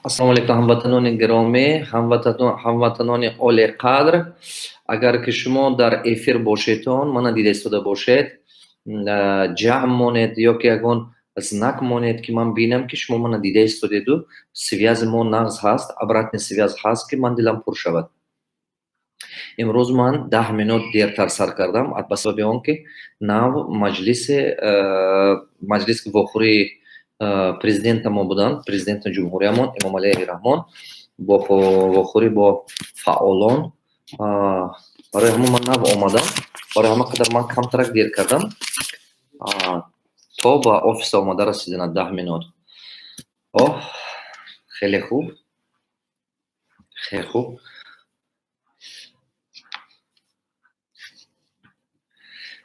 Ассалому алайкум, ҳамватанони гиромӣ, ҳамватанони олиқадр. Агар ки шумо дар эфир бошедон, мана дида истода бошед, ҷамъ монед ё ки ягон знак монед, ки ман бинам, ки шумо мана дида истодеду связи мо нағз ҳаст, обратный связь ҳаст, ки ман дилам пур шавад. Имрӯз ман 10 минут дертар сар кардам ба сабаби он ки нав маҷлиси вохӯрии президентамо буданд, президенти ҷумҳуриямон Эмомалӣ Раҳмон бо вохӯрӣ бо фаъолон. Барои ҳамон ман нав омадам, барои ҳама қадар ман камтарак дер кардам то ба офис омада расидана 10 минут. Оҳ, хеле хуб, хеле хуб.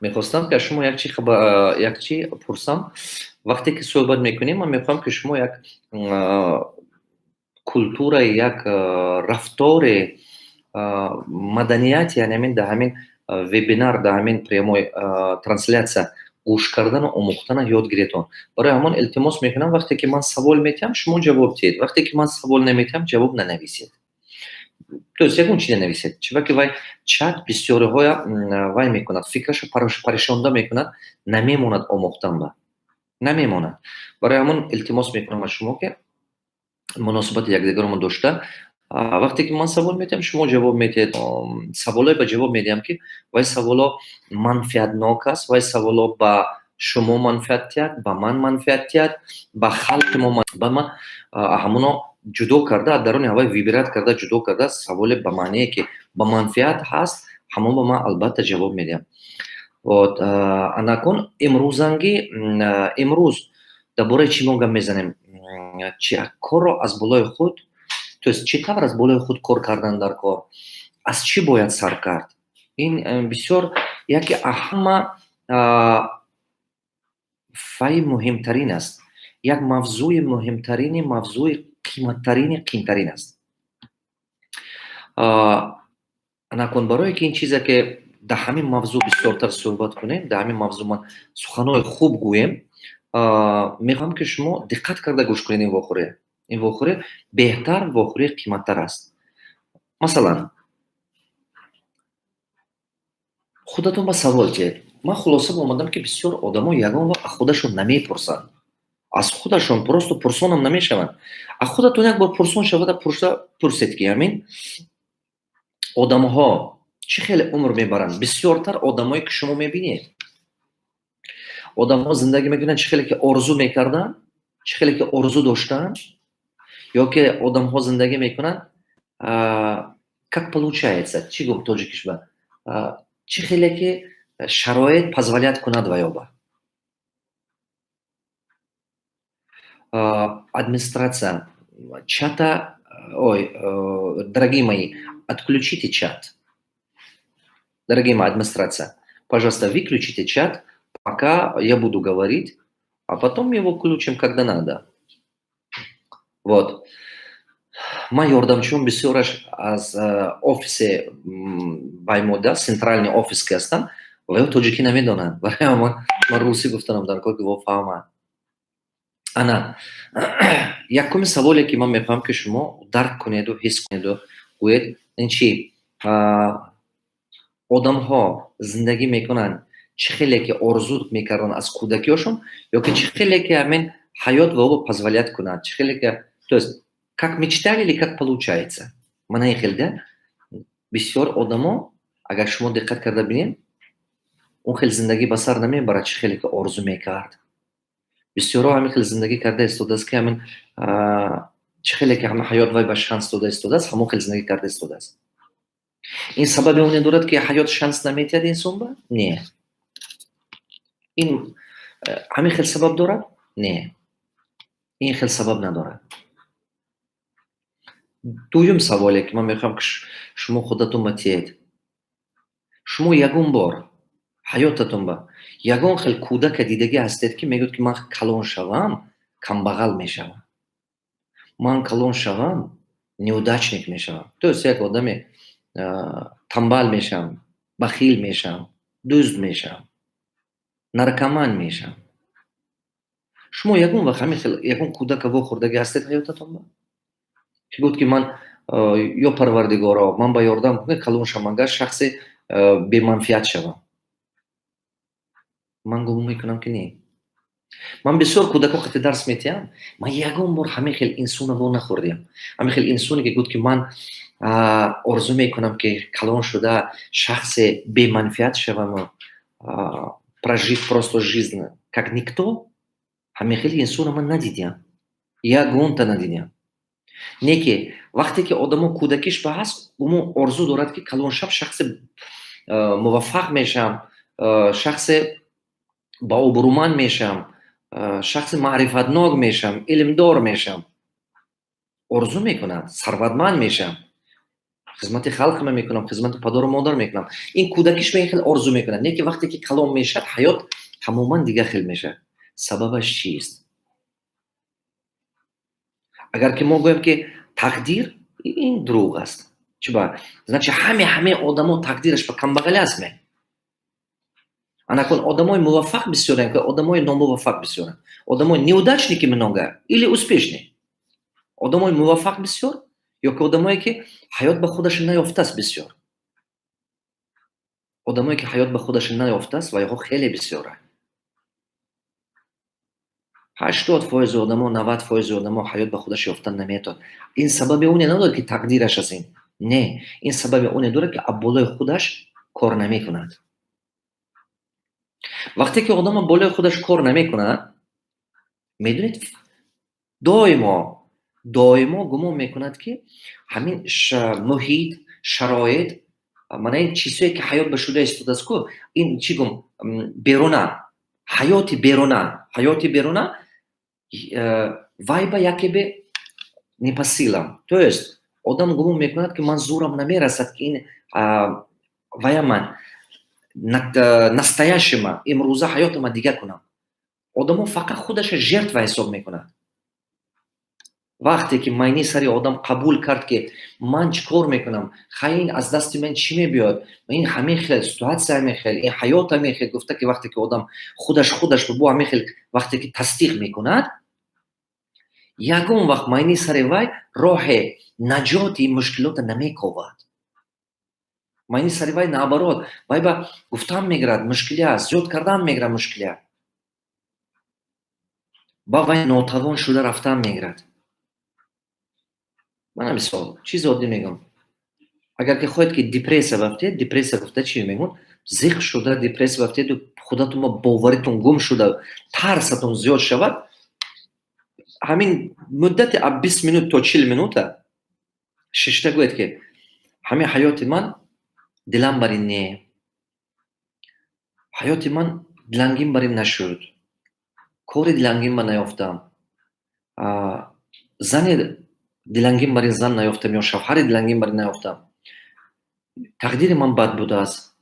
Мехостам, ки аз шумо як чи пурсам. Вақте ки суҳбат мекунем, ман мехоҳам, ки шумо як культураи, як рафтори, маданияти, яъне ҳамин дар ҳамин вебинар, дар ҳамин прямой трансляция гӯш кардану омӯхтана ёд гиретон. Барои ҳамон илтимос мекунам, вақте ки ман савол метиҳам, шумо ҷавоб диҳед, вақте ки ман савол наметиҳам, ҷавоб нанависед, то есть ягон чи нанависед, чунки вай чат бисёриҳоя вай мекунад, фикрашо парешонда мекунад, намемонад омӯхтан ба намемонад. Барои ҳамон илтимос мекунам аз шумо, ки муносибати якдигаромо дошта, вақте ки ман савол метиҳам, шумо ҷавоб медиҳед. Саволое ба ҷавоб медиҳам, ки вай саволо манфиатнок аст, вай саволо ба шумо манфиат диҳад, ба ман манфиат диҳад, ба халқи мо. Ба ман ҳамоно ҷудо карда, аз даруни ҳавай выбирать карда, ҷудо карда, саволе ба маънее ки ба манфиат ҳаст, ҳамон ба ман албатта ҷавоб медиҳам. Вот анакун имрӯзангӣ, имрӯз дар бораи чӣ мо гап мезанем? Чи корро аз болои худ, то есть чӣ тавр аз болои худ кор кардан дар кор, аз чӣ бояд сар кард? Ин бисёр яке ҳама фай муҳимтарин аст, як мавзӯи муҳимтарини, мавзӯи қиматтарини, қимтарин аст. Накун, барое ки ин чизе ки дар ҳамин мавзӯъ бисёртар суҳбат кунем, дар ҳамин мавзӯъ ман суханҳои хуб гӯем, мехоҳам, ки шумо диққат карда гӯш кунед. Ин вохӯрӣ беҳтар, вохӯрии қиматтар аст. Масалан, худатон ба савол диҳед. Ман хулоса омадам, ки бисёр одамо ягон вақт аз худашон намепурсанд, аз худашон просто пурсонам намешаванд. Аз худатон як бор пурсон шавада, пурсед, ки ҳамин одамҳо чӣ хеле умр мебаранд. Бисёртар одамое ки шумо мебинед, одамҳо зиндагӣ мекунанд чӣ хеле ки орзу мекарданд, чӣ хеле ки орзу доштанд, ё ки одамҳо зиндагӣ мекунанд как получается, чӣ гуфт тоҷикишба, чӣ хеле ки шароит позволять кунад ва ёба. Администрация чата, ой, дорогие мои, отключите чат. Дорогие мои, администрация, пожалуйста, выключите чат, пока я буду говорить, а потом его включим, когда надо. Вот. Ман ёрдамчиён бисёраш аз офиси баймода, центральный офис ки ҳастанд, ва ё тоҷикӣ намедонанд, барои ҳамон ман русӣ гуфтанам дар кор, ки во фаҳманд. Ана якуми саволе, ки ман мехоҳам, ки шумо дарк кунеду ҳис кунеду гӯед, ин чи: одамҳо зиндагӣ мекунанд чӣ хеле ки орзу мекарданд аз кӯдакиҳошон, ё ки чӣ хеле ки ҳамин ҳаёт ба ӯ позволять кунад, чӣ хеле ки, то есть как мечтали или как получается. Мана ин хел да бисёр одамо, агар шумо диққат карда бинед, он хел зиндагӣ ба сар намебарад, чӣ хеле ки орзу мекард. Бисёрҳо ҳамин хел зиндагӣ карда истодааст, ки ҳамин чӣ хеле ки ҳама ҳаёт вай ба шанс дода истодааст, ҳамон хел зиндагӣ карда истодааст. Ин сабаби оне дорад, ки ҳаёт шанс наметиҳад инсонба? Не, ин ҳамин хел сабаб дорад? Не, ин хел сабаб надорад. Дуюм саволе, ки ман мехоҳам, ки шумо худатон ба тиҳед: шумо ягон бор ҳаётатон ба ягон хел кӯдака дидагӣ ҳастед, ки мегӯяд, ки ман калон шавам, камбағал мешавам, ман калон шавам, неудачник мешавам, то есть як одаме тамбал мешавам, бахил мешавам, дузд мешавам, наркоман мешавам? Шумо ягон вақт ҳамин хел ягон кӯдака вохӯрдагӣ ҳастед ҳаётатон ба? Ки гуфт, ки ман, ё Парвардигоро, ман ба ёрдам кунед, калон шавам, агар шахси беманфиат шавам. Ман гумон мекунам, ки не. Ман бисёр кӯдакҳо қати дарс метиҳам, ман ягон бор ҳамин хел инсона во нахӯрдиам. Ҳамин хел инсоне, ки гуфт, ки ман орзу мекунам, ки калон шуда шахсе беманфиат шаваму прожить просто жизнь как никто, ҳамин хел инсона ман надидиам. Ягонта надидиам. Не ки вақте ки одамо кӯдакиш ба ҳаст, умум орзу дорад, ки калон шав, шахси муваффақ мешавам, шахси баобрӯманд мешавам, шахси маърифатнок мешавам, илмдор мешавам. Орзу мекунад, сарватманд мешавам. Хизмати халқама мекунам, хизмати падару модар мекунам. Ин кӯдакиш ба ин хел орзу мекунад. Не ки вақте ки калон мешавад, ҳаёт тамоман дигар хел мешавад. Сабабаш чист? Агар ки мо гӯем, ки тақдир, ин дурӯғ аст. Чиба? Значит, ҳаме одамо тақдираш ба камбағалӣ аст ме? Анакун одамои муваффақ бисёранд, ки одамои номуваффақ бисёранд? Одамои неудачники много или успешный? Одамои муваффақ бисёр ё ки одамое, ки ҳаёт ба худаша наёфтааст, бисёр? Одамое, ки ҳаёт ба худаша наёфтааст, вайҳо хеле бисёранд. 80% одамо, 90% одамо ҳаёт ба худаш ёфтан наметавонад. Ин сабаби оне надорад, ки тақдираш аст ин. Не, ин сабаби оне дорад, ки аз болои худаш кор намекунад. Вақте ки одам болои худаш кор намекунад, медонед, доимо доимо гумон мекунад, ки ҳамин муҳит, шароит, мана ин чизҳое, ки ҳаёт ба шуда истодааст ку, ин чӣ гум, беруна, ҳаёти беруна вай ба яке бе не по силам. То есть одам гумон мекунад, ки ман зӯрам намерасад, ки ин вая ман настоящий ма, имрӯза ҳаётама дигар кунам. Одамо фақат худаша жертва ҳисоб мекунад. Вақте ки майни сари одам қабул кард, ки ман чӣ кор мекунам, хай, ин аз дасти ман чӣ мебиёд, ин ҳамин хел ситуация, ҳамин хел ин ҳаёт, ҳамин хел гуфта, ки вақте ки одам худаш бо ҳамин хел вақте ки тасдиқ мекунад, ягон вақт майни сари вай роҳи наҷоти ин мушкилота намековад. Майни сари вай, наоборот, вай ба гуфтан мегирад, мушкилия зиёд кардан мегирад, мушкилия ба вай нотавон шуда рафтан мегирад. Мана мисол, чизи оддӣ мегӯям. Агар ки хоҳед, ки депрессия бафтед, депрессия гуфта чӣ мегӯн, зиқ шуда депрессия бафтеду худатон ба боваритон гум шуда, тарсатон зиёд шавад, ҳамин муддати аз 20 минут то 40 минута шишта гӯед, ки ҳамин ҳаёти ман дилам бар ин не, ҳаёти ман дилангин бар ин нашуд, кори дилангин ба наёфтам, зани дилангин бар ин зан наёфтам ё шавҳари дилангин бар ин наёфтам, тақдири ман бад будааст,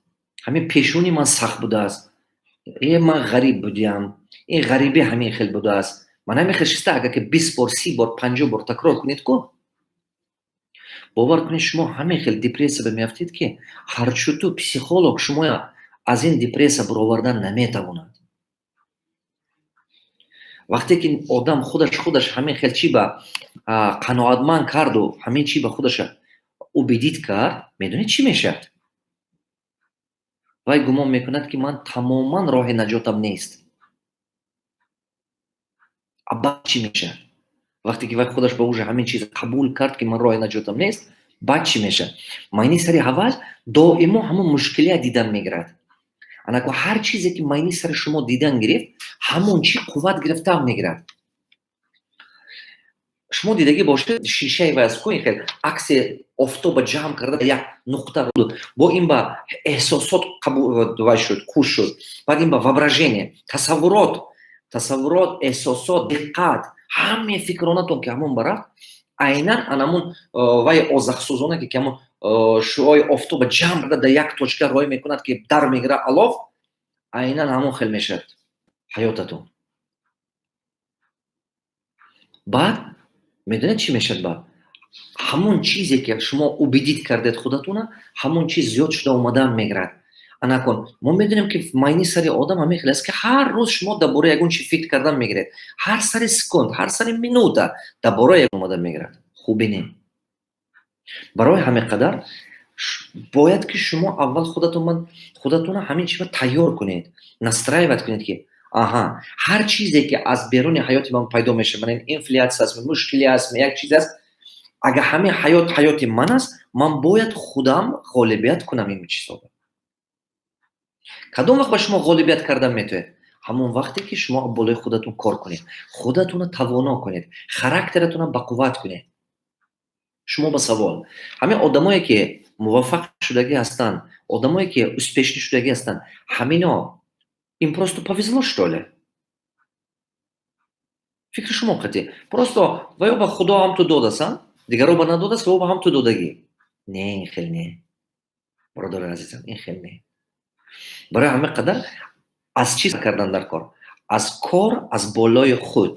ҳамин пешонии ман сахт будааст, ман ғариб будиам, ин ғарибӣ ҳамин хел будааст. Ман ҳамин хел шиста, агар ки 20 бор, 30 бор, 50 бор такрор кунед ку, бовар кунед, шумо ҳамин хел депрессия ба меафтед, ки ҳарчуту психолог шумоя аз ин депрессия баровардан наметавонад. Вақте ки одам худаш ҳамин хел чӣ ба қаноатманд карду, ҳамин чӣ ба худаша убедить кард, медонед, чӣ мешавад? Вай гумон мекунад, ки ман тамоман роҳи наҷотам нест. А баъд чӣ мешавад? Вақте ки вай худаш ба уже ҳамин чиз қабул кард, ки ман роҳи наҷотам нест, баъд чӣ мешавад? Майни сари ҳавас доимо ҳамон мушкилия дидан мегирад. Анако ҳар чизе, ки майни сари шумо дидан гирифт, ҳамон чи қувват гирифтаам мегирад. Шумо дидагӣ бошед, шишаи вай аз ку, ин хел акси офтоба ҷамъ карда як нуқта, бо ин ба эҳсосот вай шуд, куш шуд, баъд ин ба воображение, тасаввурот, эҳсосот, диққат, ҳамаи фикронатон ки ҳамон ба рафт, айнан анамун вай озахсӯзона, ки ҳамон шуои офтоба ҷамъ карда дар як точка рой мекунад, ки дар мегирад алов, айнан ҳамон хел мешавад ҳаётатон. Баъд медонед, чӣ мешавад? Баъд ҳамон чизе, ки шумо убедить кардед худатона, ҳамон чиз зиёд шуда омадан мегирад. Анакун мо медонем, ки майни сари одам ҳамин хел аст, ки ҳар рӯз шумо дар бораи ягон чи фикр кардан мегиред, ҳар сари секунд, ҳар сари минута дар бораи омадан мегирад. Хубе не. Барои ҳамин қадар бояд, ки шумо аввал худатонро ҳамин чиза тайёр кунед, настраивать кунед, ки аҳа, ҳар чизе, ки аз беруни ҳаёти ман пайдо мешавад, мана, инфляция аст, мушкиле аст, як чиз аст, агар ҳамин ҳаёт ҳаёти ман аст, ман бояд худам ғолибият кунам ин чизҳоро. Кадом вақт ба шумо ғолибият кардан метавонед? Ҳамон вақте, ки шумо болои худатон кор кунед, худатонро тавоно кунед, характератонро бақувват кунед. Шумо ба савол: ҳамин одамое, ки муваффақ шудагӣ ҳастанд, одамое, ки успешный шудагӣ ҳастанд, ҳамино им просто повезло, что ли? Фикри шумо қатӣ, просто ва ё ба Худо ҳам ту додасан, дигаро ба надодаст, ва ба ҳам ту додагӣ? Не, ин хел не, бародари азизам, ин хел не. Барои ҳамин қадар аз чӣ кардан дар кор? Аз кор, аз болои худ.